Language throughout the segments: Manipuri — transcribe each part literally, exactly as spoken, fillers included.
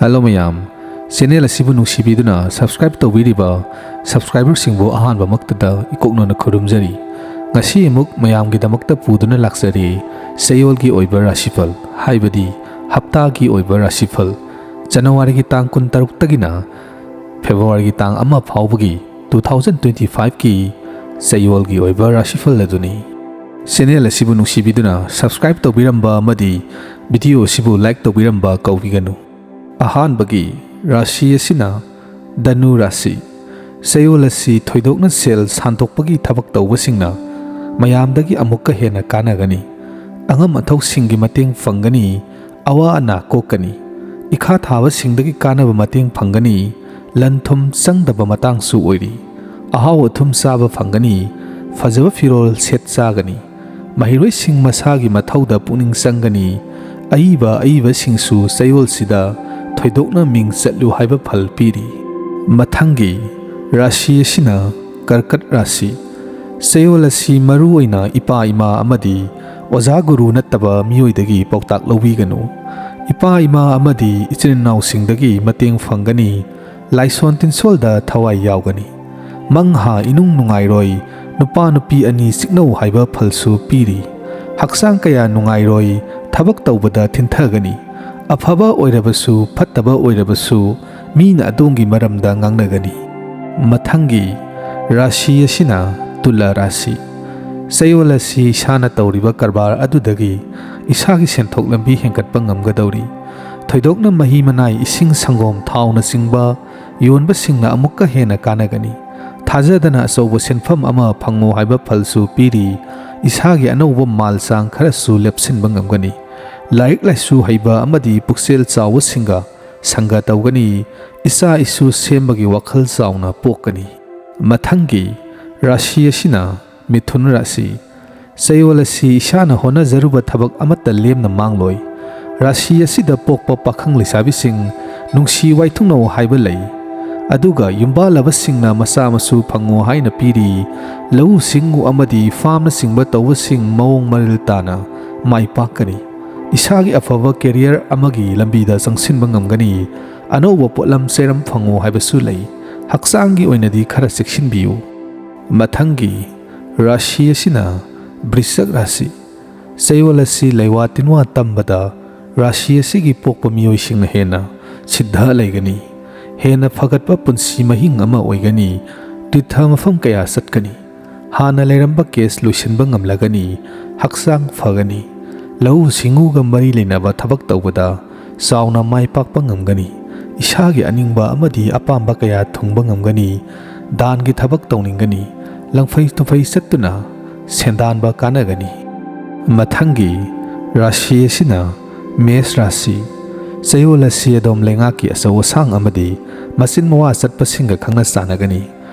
ꯍꯜꯂꯣ ꯃꯌꯥꯝ, ꯆꯦꯅꯦꯜ ꯑꯁꯤꯕꯨ ꯅꯨꯡꯁꯤꯕꯤꯗꯨꯅ ꯁꯕꯁꯀ꯭ꯔꯥꯏꯕ ꯇꯧꯕꯤꯔꯤꯕ ꯁꯕꯁꯀ꯭ꯔꯥꯏꯕꯔꯁꯤꯡꯕꯨ ꯑꯍꯥꯟꯕꯃꯛꯇꯗ ꯏꯀꯣꯛꯅꯅ ꯈꯨꯔꯨꯝꯖꯔꯤ꯫ ꯉꯁꯤ ꯑꯃꯨꯛ ꯃꯌꯥꯝꯒꯤꯗꯃꯛꯇ ꯄꯨꯗꯨꯅ ꯂꯥꯛꯆꯔꯤ ꯆꯌꯣꯜꯒꯤ ꯑꯣꯏꯕ ꯔꯥꯁꯤꯐꯜ, ꯍꯥꯏꯕꯗꯤ ꯍꯞꯇꯥꯒꯤ ꯑꯣꯏꯕ ꯔꯥꯁꯤꯐꯜ, ꯖꯅꯋꯥꯔꯤꯒꯤ ꯇꯥꯡ ꯀꯨꯟꯇꯔꯨꯛꯇꯒꯤꯅ ꯐꯦꯕ꯭ꯔꯨꯋꯥꯔꯤꯒꯤ ꯇꯥꯡ ꯑꯃ ꯐꯥꯎꯕꯒꯤ two thousand twenty five ꯀꯤ ꯆꯌꯣꯜꯒꯤ ꯑꯣꯏꯕ ꯔꯥꯁꯤꯐꯜ ꯑꯗꯨꯅꯤ꯫ ꯆꯦꯅꯦꯜ ꯑꯁꯤꯕꯨ ꯅꯨꯡꯁꯤꯕꯤꯗꯨꯅ ꯁꯕꯁꯀ꯭ꯔꯥꯏꯕ ꯇꯧꯕꯤꯔꯝꯕ ꯑꯃꯗꯤ ꯚꯤꯗꯤꯑꯣ ꯑꯁꯤꯕꯨ ꯂꯥꯏꯛ ꯇꯧꯕꯤꯔꯝꯕ ꯀꯥꯎꯕꯤꯒꯅꯨ꯫ ꯑꯍꯥꯟꯕꯒꯤ ꯔꯥꯁꯤ ꯑꯁꯤꯅ ꯙꯅꯨ ꯔꯥꯁꯤ꯫ ꯆꯌꯣꯜ ꯑꯁꯤ ꯊꯣꯏꯗꯣꯛꯅ ꯁꯦꯜ ꯁꯥꯟꯗꯣꯛꯄꯒꯤ ꯊꯕꯛ ꯇꯧꯕꯁꯤꯡꯅ ꯃꯌꯥꯝꯗꯒꯤ ꯑꯃꯨꯛꯀ ꯍꯦꯟꯅ ꯀꯥꯟꯅꯒꯅꯤ꯫ ꯑꯉꯝ ꯑꯊꯧꯁꯤꯡꯒꯤ ꯃꯇꯦꯡ ꯐꯪꯒꯅꯤ, ꯑꯋꯥ ꯑꯅꯥ ꯀꯣꯛꯀꯅꯤ, ꯏꯈꯥ ꯊꯥꯕꯁꯤꯡꯗꯒꯤ ꯀꯥꯟꯅꯕ ꯃꯇꯦꯡ ꯐꯪꯒꯅꯤ, ꯂꯟ ꯊꯨꯝ ꯆꯪꯗꯕ ꯃꯇꯥꯡꯁꯨ ꯑꯣꯏꯔꯤ꯫ ꯑꯍꯥꯎ ꯑꯊꯨꯝ ꯆꯥꯕ ꯐꯪꯒꯅꯤ, ꯐꯖꯕ ꯐꯤꯔꯣꯜ ꯁꯦꯠ ꯆꯥꯒꯅꯤ꯫ ꯃꯍꯩꯔꯣꯏꯁꯤꯡ ꯃꯁꯥꯒꯤ ꯃꯊꯧꯗ ꯄꯨꯛꯅꯤꯡ ꯆꯪꯒꯅꯤ꯫ ꯑꯏꯕ ꯑꯏꯕꯁꯤꯡꯁꯨ ꯆꯌꯣꯜꯁꯤꯗ ꯊꯣꯏꯗꯣꯛꯅ ꯃꯤꯡ ꯆꯠꯂꯨ ꯍꯥꯏꯕ ꯐꯜ ꯄꯤꯔꯤ꯫ ꯃꯊꯪꯒꯤ ꯔꯥꯁꯤ ꯑꯁꯤꯅ ꯀꯔꯀꯠ ꯔꯥꯁꯤ꯫ ꯆꯌꯣꯜ ꯑꯁꯤ ꯃꯔꯨꯑꯣꯏꯅ ꯏꯄꯥ ꯏꯃꯥ ꯑꯃꯗꯤ ꯑꯣꯖꯥ ꯒꯨꯔꯨ ꯅꯠꯇꯕ ꯃꯤꯑꯣꯏꯗꯒꯤ ꯄꯥꯎꯇꯥꯛ ꯂꯧꯕꯤꯒꯅꯨ꯫ ꯏꯄꯥ ꯏꯃꯥ ꯑꯃꯗꯤ ꯏꯆꯤꯟ ꯏꯅꯥꯎꯁꯤꯡꯗꯒꯤ ꯃꯇꯦꯡ ꯐꯪꯒꯅꯤ꯫ ꯂꯥꯏꯁꯣꯟ ꯇꯤꯟꯁꯣꯜꯗ ꯊꯋꯥꯏ ꯌꯥꯎꯒꯅꯤ꯫ ꯃꯪꯍꯥ ꯏꯅꯨꯡ ꯅꯨꯡꯉꯥꯏꯔꯣꯏ, ꯅꯨꯄꯥ ꯅꯨꯄꯤ ꯑꯅꯤ ꯆꯤꯛꯅꯧ ꯍꯥꯏꯕ ꯐꯜꯁꯨ ꯄꯤꯔꯤ꯫ ꯍꯛꯆꯥꯡ ꯀꯌꯥ ꯅꯨꯡꯉꯥꯏꯔꯣꯏ, ꯊꯕꯛ ꯇꯧꯕꯗ ꯊꯤꯟꯊꯒꯅꯤ꯫ ꯑꯐꯕ ꯑꯣꯏꯔꯕꯁꯨ ꯐꯠꯇꯕ ꯑꯣꯏꯔꯕꯁꯨ ꯃꯤꯅ ꯑꯗꯣꯝꯒꯤ ꯃꯔꯝꯗ ꯉꯥꯡꯅꯒꯅꯤ꯫ ꯃꯊꯪꯒꯤ ꯔꯥꯁꯤ ꯑꯁꯤꯅ ꯇꯨꯂꯥ ꯔꯥꯁꯤ꯫ ꯆꯌꯣꯜ ꯑꯁꯤ ꯏꯁꯥꯅ ꯇꯧꯔꯤꯕ ꯀꯔꯕꯥꯔ ꯑꯗꯨꯗꯒꯤ ꯏꯁꯥꯒꯤ ꯁꯦꯟꯊꯣꯛ ꯂꯝꯕꯤ ꯍꯦꯟꯒꯠꯄ ꯉꯝꯒꯗꯧꯔꯤ꯫ ꯊꯣꯏꯗꯣꯛꯅ ꯃꯍꯤ ꯃꯅꯥꯏ, ꯏꯁꯤꯡ, ꯁꯪꯒꯣꯝ, ꯊꯥꯎꯅꯆꯤꯡꯕ ꯌꯣꯟꯕꯁꯤꯡꯅ ꯑꯃꯨꯛꯀ ꯍꯦꯟꯅ ꯀꯥꯟꯅꯒꯅꯤ꯫ ꯊꯥꯖꯗꯅ ꯑꯆꯧꯕ ꯁꯦꯟꯐꯝ ꯑꯃ ꯐꯪꯉꯨ ꯍꯥꯏꯕ ꯐꯜꯁꯨ ꯄꯤꯔꯤ꯫ ꯏꯁꯥꯒꯤ ꯑꯅꯧꯕ ꯃꯥꯜ ꯆꯥꯡ ꯈꯔꯁꯨ ꯂꯦꯞꯁꯤꯟꯕ ꯉꯝꯒꯅꯤ꯫ ꯂꯥꯏꯔꯤꯛ ꯂꯥꯏꯁꯨ ꯍꯩꯕ ꯑꯃꯗꯤ ꯄꯨꯛꯆꯦꯜ ꯆꯥꯎꯕꯁꯤꯡꯒ ꯁꯪꯒ ꯇꯧꯒꯅꯤ꯫ ꯏꯆꯥ ꯏꯁꯨ ꯁꯦꯝꯕꯒꯤ ꯋꯥꯈꯜ ꯆꯥꯎꯅ ꯄꯣꯛꯀꯅꯤ꯫ ꯃꯊꯪꯒꯤ ꯔꯥꯁꯤ ꯑꯁꯤꯅ ꯃꯤꯊꯨꯟ ꯔꯥꯁꯤ꯫ ꯆꯌꯣꯜ ꯑꯁꯤ ꯏꯁꯥꯅ ꯍꯣꯠꯅꯖꯔꯨꯕ ꯊꯕꯛ ꯑꯃꯠꯇ ꯂꯦꯝꯅ ꯃꯥꯡꯂꯣꯏ꯫ ꯔꯥꯁꯤ ꯑꯁꯤꯗ ꯄꯣꯛꯄ ꯄꯥꯈꯪ ꯂꯩꯁꯥꯕꯤꯁꯤꯡ ꯅꯨꯡꯁꯤ ꯋꯥꯏꯊꯨꯡꯅꯧ ꯍꯥꯏꯕ ꯂꯩ꯫ ꯑꯗꯨꯒ ꯌꯨꯝꯕꯥꯜꯂꯕꯁꯤꯡꯅ ꯃꯆꯥ ꯃꯁꯨ ꯐꯪꯉꯨ ꯍꯥꯏꯅ ꯄꯤꯔꯤ꯫ ꯂꯧꯎ ꯁꯤꯡꯎ ꯑꯃꯗꯤ ꯐꯥꯝꯅꯆꯤꯡꯕ ꯇꯧꯕꯁꯤꯡ ꯃꯑꯣꯡ ꯃꯔꯤꯜ ꯇꯥꯅ ꯃꯥꯏ ꯄꯥꯛꯀꯅꯤ꯫ ꯏꯁꯥꯒꯤ ꯑꯐꯕ ꯀꯦꯔꯤꯌꯔ ꯑꯃꯒꯤ ꯂꯝꯕꯤꯗ ꯆꯪꯁꯤꯟꯕ ꯉꯝꯒꯅꯤ꯫ ꯑꯅꯧꯕ ꯄꯣꯠꯂꯝ ꯆꯩꯔꯝ ꯐꯪꯉꯨ ꯍꯥꯏꯕꯁꯨ ꯂꯩ꯫ ꯍꯛꯆꯥꯡꯒꯤ ꯑꯣꯏꯅꯗꯤ ꯈꯔ ꯆꯦꯛꯁꯤꯟꯕꯤꯌꯨ꯫ ꯃꯊꯪꯒꯤ ꯔꯥꯁꯤ ꯑꯁꯤꯅ ꯕ꯭ꯔꯤꯁꯛ ꯔꯥꯁꯤ꯫ ꯆꯌꯣꯜ ꯑꯁꯤ ꯂꯩꯋꯥ ꯇꯤꯟꯋꯥ ꯇꯝꯕꯗ ꯔꯥꯁꯤ ꯑꯁꯤꯒꯤ ꯄꯣꯛꯄ ꯃꯤꯑꯣꯏꯁꯤꯡꯅ ꯍꯦꯟꯅ ꯁꯤꯗ ꯂꯩꯒꯅꯤ꯫ ꯍꯦꯟꯅ ꯐꯒꯠꯄ ꯄꯨꯟꯁꯤ ꯃꯍꯤꯡ ꯑꯃ ꯑꯣꯏꯒꯅꯤ꯫ ꯇꯤꯔꯊ ꯃꯐꯝ ꯀꯌꯥ ꯆꯠꯀꯅꯤ꯫ ꯍꯥꯟꯅ ꯂꯩꯔꯝꯕ ꯀꯦꯁ ꯂꯣꯏꯁꯤꯟꯕ ꯉꯝꯂꯒꯅꯤ꯫ ꯍꯛꯆꯥꯡ ꯐꯒꯅꯤ꯫ ꯂꯧꯎ ꯁꯤꯡꯎꯒ ꯃꯔꯤ ꯂꯩꯅꯕ ꯊꯕꯛ ꯇꯧꯕꯗ ꯆꯥꯎꯅ ꯃꯥꯏ ꯄꯥꯛꯄ ꯉꯝꯒꯅꯤ꯫ ꯏꯁꯥꯒꯤ ꯑꯅꯤꯡꯕ ꯑꯃꯗꯤ ꯑꯄꯥꯝꯕ ꯀꯌꯥ ꯊꯨꯡꯕ ꯉꯝꯒꯅꯤ꯫ ꯗꯥꯟꯒꯤ ꯊꯕꯛ ꯇꯧꯅꯤꯡꯒꯅꯤ꯫ ꯂꯪꯐꯩ ꯇꯨꯐꯩ ꯆꯠꯇꯨꯅ ꯁꯦꯟꯗꯥꯟꯕ ꯀꯥꯟꯅꯒꯅꯤ꯫ ꯃꯊꯪꯒꯤ ꯔꯥꯁꯤ ꯑꯁꯤꯅ ꯃꯦꯁ ꯔꯥꯁꯤ꯫ ꯆꯌꯣꯜ ꯑꯁꯤ ꯑꯗꯣꯝ ꯂꯩꯉꯥꯛꯀꯤ ꯑꯆꯧ ꯑꯁꯥꯡ ꯑꯃꯗꯤ ꯃꯆꯤꯟ ꯃꯋꯥ ꯆꯠꯄꯁꯤꯡꯒ ꯈꯪꯅ ꯆꯥꯟꯅꯒꯅꯤ꯫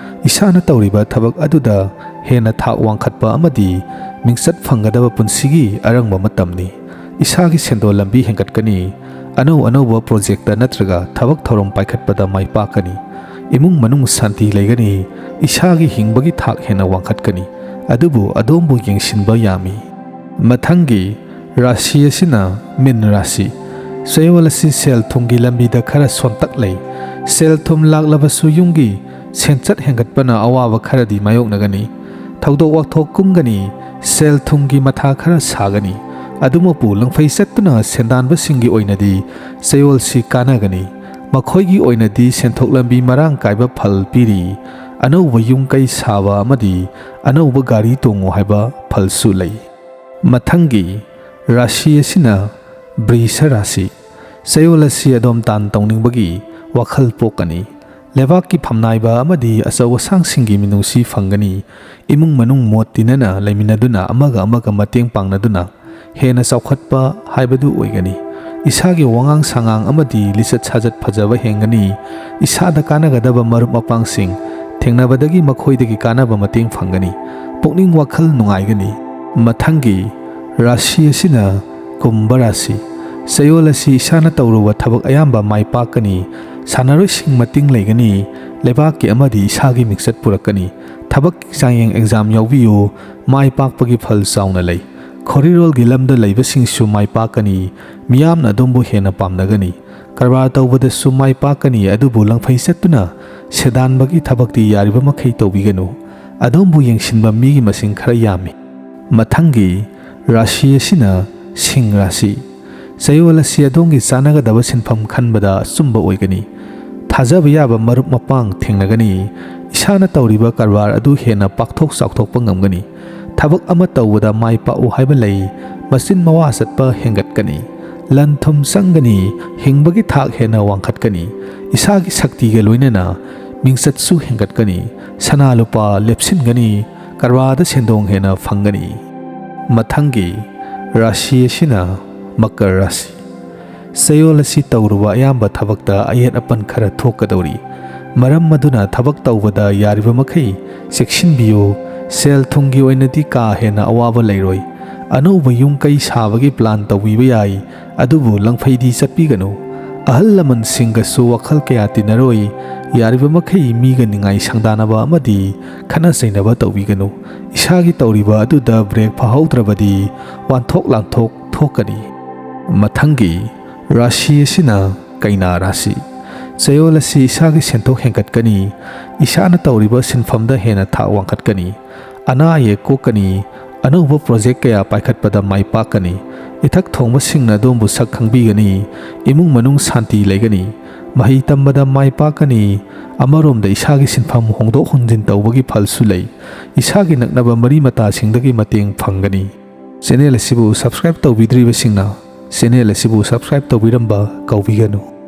ꯏꯁꯥꯅ ꯇꯧꯔꯤꯕ ꯊꯕꯛ ꯑꯗꯨꯗ ꯍꯦꯟꯅ ꯊꯥꯛ ꯋꯥꯡꯈꯠꯄ ꯑꯃꯗꯤ ꯃꯤꯡꯆꯠ ꯐꯪꯒꯗꯕ ꯄꯨꯟꯁꯤꯒꯤ ꯑꯔꯪꯕ ꯃꯇꯝꯅꯤ꯫ ꯏꯁꯥꯒꯤ ꯁꯦꯟꯗꯣꯟ ꯂꯝꯕꯤ ꯍꯦꯟꯒꯠꯀꯅꯤ꯫ ꯑꯅꯧ ꯑꯅꯧꯕ ꯄ꯭ꯔꯣꯖꯦꯛꯇ ꯅꯠꯇ꯭ꯔꯒ ꯊꯕꯛ ꯊꯧꯔꯝ ꯄꯥꯏꯈꯠꯄꯗ ꯃꯥꯏ ꯄꯥꯛꯀꯅꯤ꯫ ꯏꯃꯨꯡ ꯃꯅꯨꯡ ꯁꯥꯟꯇꯤ ꯂꯩꯒꯅꯤ꯫ ꯏꯁꯥꯒꯤ ꯍꯤꯡꯕꯒꯤ ꯊꯥꯛ ꯍꯦꯟꯅ ꯋꯥꯡꯈꯠꯀꯅꯤ꯫ ꯑꯗꯨꯕꯨ ꯑꯗꯣꯝꯕꯨ ꯌꯦꯡꯁꯤꯟꯕ ꯌꯥꯝꯃꯤ꯫ ꯃꯊꯪꯒꯤ ꯔꯥꯁꯤ ꯑꯁꯤꯅ ꯃꯤꯟ ꯔꯥꯁꯤ꯫ ꯆꯌꯣꯜ ꯑꯁꯤ ꯁꯦꯜ ꯊꯨꯝꯒꯤ ꯂꯝꯕꯤꯗ ꯈꯔ ꯁꯣꯟꯇꯛ ꯂꯩ꯫ ꯁꯦꯜ ꯊꯨꯝ ꯂꯥꯛꯂꯕꯁꯨ ꯌꯨꯝꯒꯤ ꯁꯦꯟꯆꯠ ꯍꯦꯟꯒꯠꯄꯅ ꯑꯋꯥꯕ ꯈꯔꯗꯤ ꯃꯥꯌꯣꯛꯅꯒꯅꯤ꯫ ꯊꯧꯗꯣꯛ ꯋꯥꯊꯣꯛ ꯀꯨꯝꯒꯅꯤ꯫ ꯁꯦꯜ ꯊꯨꯝꯒꯤ ꯃꯊꯥ ꯈꯔ ꯁꯥꯒꯅꯤ꯫ ꯑꯗꯨꯃꯛꯄꯨ ꯂꯪꯐꯩ ꯆꯠꯇꯨꯅ ꯁꯦꯟꯗꯥꯟꯕꯁꯤꯡꯒꯤ ꯑꯣꯏꯅꯗꯤ ꯆꯌꯣꯜꯁꯤ ꯀꯥꯟꯅꯒꯅꯤ꯫ ꯃꯈꯣꯏꯒꯤ ꯑꯣꯏꯅꯗꯤ ꯁꯦꯟꯊꯣꯛ ꯂꯝꯕꯤ ꯃꯔꯥꯡ ꯀꯥꯏꯕ ꯐꯜ ꯄꯤꯔꯤ꯫ ꯑꯅꯧꯕ ꯌꯨꯝ ꯀꯩ ꯁꯥꯕ ꯑꯃꯗꯤ ꯑꯅꯧꯕ ꯒꯥꯔꯤ ꯇꯣꯡꯉꯨ ꯍꯥꯏꯕ ꯐꯜꯁꯨ ꯂꯩ꯫ ꯃꯊꯪꯒꯤ ꯔꯥꯁꯤ ꯑꯁꯤꯅ ꯕ꯭ꯔꯤꯁ ꯔꯥꯁꯤ꯫ ꯆꯌꯣꯜ ꯑꯁꯤ ꯑꯗꯣꯝ ꯇꯥꯟ ꯇꯧꯅꯤꯡꯕꯒꯤ ꯋꯥꯈꯜ ꯄꯣꯛꯀꯅꯤ꯫ ꯂꯩꯕꯥꯛꯀꯤ ꯐꯝꯅꯥꯏꯕ ꯑꯃꯗꯤ ꯑꯆꯧ ꯑꯁꯥꯡꯁꯤꯡꯒꯤ ꯃꯤꯅꯨꯡꯁꯤ ꯐꯪꯒꯅꯤ꯫ ꯏꯃꯨꯡ ꯃꯅꯨꯡ ꯃꯣꯠ ꯇꯤꯟꯅꯅ ꯂꯩꯃꯤꯟꯅꯗꯨꯅ ꯑꯃꯒ ꯑꯃꯒ ꯃꯇꯦꯡ ꯄꯥꯡꯅꯗꯨꯅ ꯍꯦꯟꯅ ꯆꯥꯎꯈꯠꯄ ꯍꯥꯏꯕꯗꯨ ꯑꯣꯏꯒꯅꯤ꯫ ꯏꯁꯥꯒꯤ ꯋꯥꯉꯥꯡ ꯁꯉꯥꯡ ꯑꯃꯗꯤ ꯂꯤꯆꯠ ꯁꯥꯖꯠ ꯐꯖꯕ ꯍꯦꯟꯒꯅꯤ꯫ ꯏꯁꯥꯗ ꯀꯥꯟꯅꯒꯗꯕ ꯃꯔꯨꯞ ꯃꯄꯥꯡꯁꯤꯡ ꯊꯦꯡꯅꯕꯗꯒꯤ ꯃꯈꯣꯏꯗꯒꯤ ꯀꯥꯟꯅꯕ ꯃꯇꯦꯡ ꯐꯪꯒꯅꯤ꯫ ꯄꯨꯛꯅꯤꯡ ꯋꯥꯈꯜ ꯅꯨꯡꯉꯥꯏꯒꯅꯤ꯫ ꯃꯊꯪꯒꯤ ꯔꯥꯁꯤ ꯑꯁꯤꯅ ꯀꯨꯝꯚ ꯔꯥꯁꯤ꯫ ꯆꯌꯣꯜ ꯑꯁꯤ ꯏꯁꯥꯅ ꯇꯧꯔꯨꯕ ꯊꯕꯛ ꯑꯌꯥꯝꯕ ꯃꯥꯏ ꯄꯥꯛꯀꯅꯤ꯫ ꯁꯥꯟꯅꯔꯣꯏꯁꯤꯡ ꯃꯇꯤꯡ ꯂꯩꯒꯅꯤ꯫ ꯂꯩꯕꯥꯛꯀꯤ ꯑꯃꯗꯤ ꯏꯁꯥꯒꯤ ꯃꯤꯡꯆꯠ ꯄꯨꯔꯛꯀꯅꯤ꯫ ꯊꯕꯛꯀꯤ ꯆꯥꯡꯌꯦꯡ ꯑꯦꯛꯖꯥꯝ ꯌꯥꯎꯕꯤꯌꯨ꯫ ꯃꯥꯏ ꯄꯥꯛꯄꯒꯤ ꯐꯜ ꯆꯥꯎꯅ ꯂꯩ꯫ ꯈꯣꯔꯤꯔꯣꯜꯒꯤ ꯂꯝꯗ ꯂꯩꯕꯁꯤꯡꯁꯨ ꯃꯥꯏ ꯄꯥꯛꯀꯅꯤ꯫ ꯃꯤꯌꯥꯝꯅ ꯑꯗꯣꯝꯕꯨ ꯍꯦꯟꯅ ꯄꯥꯝꯅꯒꯅꯤ꯫ ꯀꯔꯕꯥꯔ ꯇꯧꯕꯗꯁꯨ ꯃꯥꯏ ꯄꯥꯛꯀꯅꯤ, ꯑꯗꯨꯕꯨ ꯂꯪꯐꯩ ꯆꯠꯇꯨꯅ ꯁꯦꯗꯥꯟꯕꯒꯤ ꯊꯕꯛꯇꯤ ꯌꯥꯔꯤꯕ ꯃꯈꯩ ꯇꯧꯕꯤꯒꯅꯨ꯫ ꯑꯗꯣꯝꯕꯨ ꯌꯦꯡꯁꯤꯟꯕ ꯃꯤꯒꯤ ꯃꯁꯤꯡ ꯈꯔ ꯌꯥꯝꯃꯤ꯫ ꯃꯊꯪꯒꯤ ꯔꯥꯁꯤ ꯑꯁꯤꯅ ꯁꯤꯡ ꯔꯥꯁꯤ꯫ ꯆꯌꯣꯜ ꯑꯁꯤ ꯑꯗꯣꯝꯒꯤ ꯆꯥꯟꯅꯒꯗꯕ ꯁꯤꯟꯐꯝ ꯈꯟꯕꯗ ꯑꯆꯨꯝꯕ ꯑꯣꯏꯒꯅꯤ꯫ ꯊꯥꯖꯕ ꯌꯥꯕ ꯃꯔꯨꯞ ꯃꯄꯥꯡ ꯊꯦꯡꯅꯒꯅꯤ꯫ ꯏꯁꯥꯅ ꯇꯧꯔꯤꯕ ꯀꯔꯕꯥꯔ ꯑꯗꯨ ꯍꯦꯟꯅ ꯄꯥꯛꯊꯣꯛ ꯆꯥꯎꯊꯣꯛꯄ ꯉꯝꯒꯅꯤ꯫ ꯊꯕꯛ ꯑꯃ ꯇꯧꯕꯗ ꯃꯥꯏ ꯄꯥꯛꯎ ꯍꯥꯏꯕ ꯂꯩ꯫ ꯃꯆꯤꯟ ꯃꯋꯥ ꯆꯠꯄ ꯍꯦꯟꯒꯠꯀꯅꯤ꯫ ꯂꯟ ꯊꯨꯝ ꯆꯪꯒꯅꯤ꯫ ꯍꯤꯡꯕꯒꯤ ꯊꯥꯛ ꯍꯦꯟꯅ ꯋꯥꯡꯈꯠꯀꯅꯤ꯫ ꯏꯁꯥꯒꯤ ꯁꯛꯇꯤꯒ ꯂꯣꯏꯅꯅ ꯃꯤꯡꯆꯠꯁꯨ ꯍꯦꯟꯒꯠꯀꯅꯤ꯫ ꯁꯅꯥ ꯂꯨꯄꯥ ꯂꯦꯞꯁꯤꯟꯒꯅꯤ꯫ ꯀꯔꯕꯥꯔꯗ ꯁꯦꯟꯗꯣꯡ ꯍꯦꯟꯅ ꯐꯪꯒꯅꯤ꯫ ꯃꯊꯪꯒꯤ ꯔꯥꯁꯤ ꯑꯁꯤꯅ ꯃꯀꯔ ꯔꯥꯁꯤ꯫ ꯆꯌꯣꯜ ꯑꯁꯤ ꯇꯧꯔꯨꯕ ꯑꯌꯥꯝꯕ ꯊꯕꯛꯇ ꯑꯌꯦꯠ ꯑꯄꯟ ꯈꯔ ꯊꯣꯛꯀꯗꯧꯔꯤ꯫ ꯃꯔꯝ ꯑꯗꯨꯅ ꯊꯕꯛ ꯇꯧꯕꯗ ꯌꯥꯔꯤꯕ ꯃꯈꯩ ꯆꯦꯛꯁꯤꯟꯕꯤꯌꯨ꯫ ꯁꯦꯜ ꯊꯨꯝꯒꯤ ꯑꯣꯏꯅꯗꯤ ꯀꯥ ꯍꯦꯟꯅ ꯑꯋꯥꯕ ꯂꯩꯔꯣꯏ꯫ ꯑꯅꯧꯕ ꯌꯨꯝ ꯀꯩ ꯁꯥꯕꯒꯤ ꯄ꯭ꯂꯥꯟ ꯇꯧꯕꯤꯕ ꯌꯥꯏ, ꯑꯗꯨꯕꯨ ꯂꯪꯐꯩꯗꯤ ꯆꯠꯄꯤꯒꯅꯨ꯫ ꯑꯍꯜ ꯂꯃꯟꯁꯤꯡꯒꯁꯨ ꯋꯥꯈꯜ ꯀꯌꯥ ꯇꯤꯟꯅꯔꯣꯏ꯫ ꯌꯥꯔꯤꯕ ꯃꯈꯩ ꯃꯤꯒ ꯅꯤꯡꯉꯥꯏ ꯁꯪꯗꯥꯅꯕ ꯑꯃꯗꯤ ꯈꯠꯅ ꯆꯩꯅꯕ ꯇꯧꯕꯤꯒꯅꯨ꯫ ꯏꯁꯥꯒꯤ ꯇꯧꯔꯤꯕ ꯑꯗꯨꯗ ꯕ꯭ꯔꯦꯛ ꯐꯥꯍꯧꯗ꯭ꯔꯕꯗꯤ ꯋꯥꯟꯊꯣꯛ ꯂꯥꯟꯊꯣꯛ ꯊꯣꯛꯀꯅꯤ꯫ ꯃꯊꯪꯒꯤ ꯔꯥꯁꯤ ꯑꯁꯤꯅ ꯀꯩꯅꯥ ꯔꯥꯁꯤ꯫ ꯆꯌꯣꯜ ꯑꯁꯤ ꯏꯁꯥꯒꯤ ꯁꯦꯟꯊꯣꯛ ꯍꯦꯟꯒꯠꯀꯅꯤ꯫ ꯏꯁꯥꯅ ꯇꯧꯔꯤꯕ ꯁꯤꯟꯐꯝꯗ ꯍꯦꯟꯅ ꯊꯥꯛ ꯋꯥꯡꯈꯠꯀꯅꯤ꯫ ꯑꯅꯥ ꯑꯌꯦꯛ ꯀꯣꯛꯀꯅꯤ꯫ ꯑꯅꯧꯕ ꯄ꯭ꯔꯣꯖꯦꯛ ꯀꯌꯥ ꯄꯥꯏꯈꯠꯄꯗ ꯃꯥꯏ ꯄꯥꯛꯀꯅꯤ꯫ ꯏꯊꯛ ꯊꯣꯡꯕꯁꯤꯡꯅ ꯑꯗꯣꯝꯕꯨ ꯁꯛ ꯈꯪꯕꯤꯒꯅꯤ꯫ ꯏꯃꯨꯡ ꯃꯅꯨꯡ ꯁꯥꯟꯇꯤ ꯂꯩꯒꯅꯤ꯫ ꯃꯍꯩ ꯇꯝꯕꯗ ꯃꯥꯏ ꯄꯥꯛꯀꯅꯤ꯫ ꯑꯃꯔꯣꯝꯗ ꯏꯁꯥꯒꯤ ꯁꯤꯟꯐꯝ ꯍꯣꯡꯗꯣꯛ ꯍꯣꯡꯖꯤꯟ ꯇꯧꯕꯒꯤ ꯐꯜꯁꯨ ꯂꯩ꯫ ꯏꯁꯥꯒꯤ ꯅꯛꯅꯕ ꯃꯔꯤ ꯃꯇꯥꯁꯤꯡꯗꯒꯤ ꯃꯇꯦꯡ ꯐꯪꯒꯅꯤ꯫ ꯆꯦꯅꯦꯜ ꯑꯁꯤꯕꯨ ꯁꯕꯁꯀ꯭ꯔꯥꯏꯕ ꯇꯧꯕꯤꯗ꯭ꯔꯤꯕꯁꯤꯡꯅ ꯆꯦꯅꯦꯜ ꯑꯁꯤꯕꯨ ꯁꯕꯁꯀ꯭ꯔꯥꯏꯕ ꯇꯧꯕꯤꯔꯝꯕ ꯀꯥꯎꯕꯤꯒꯅꯨ꯫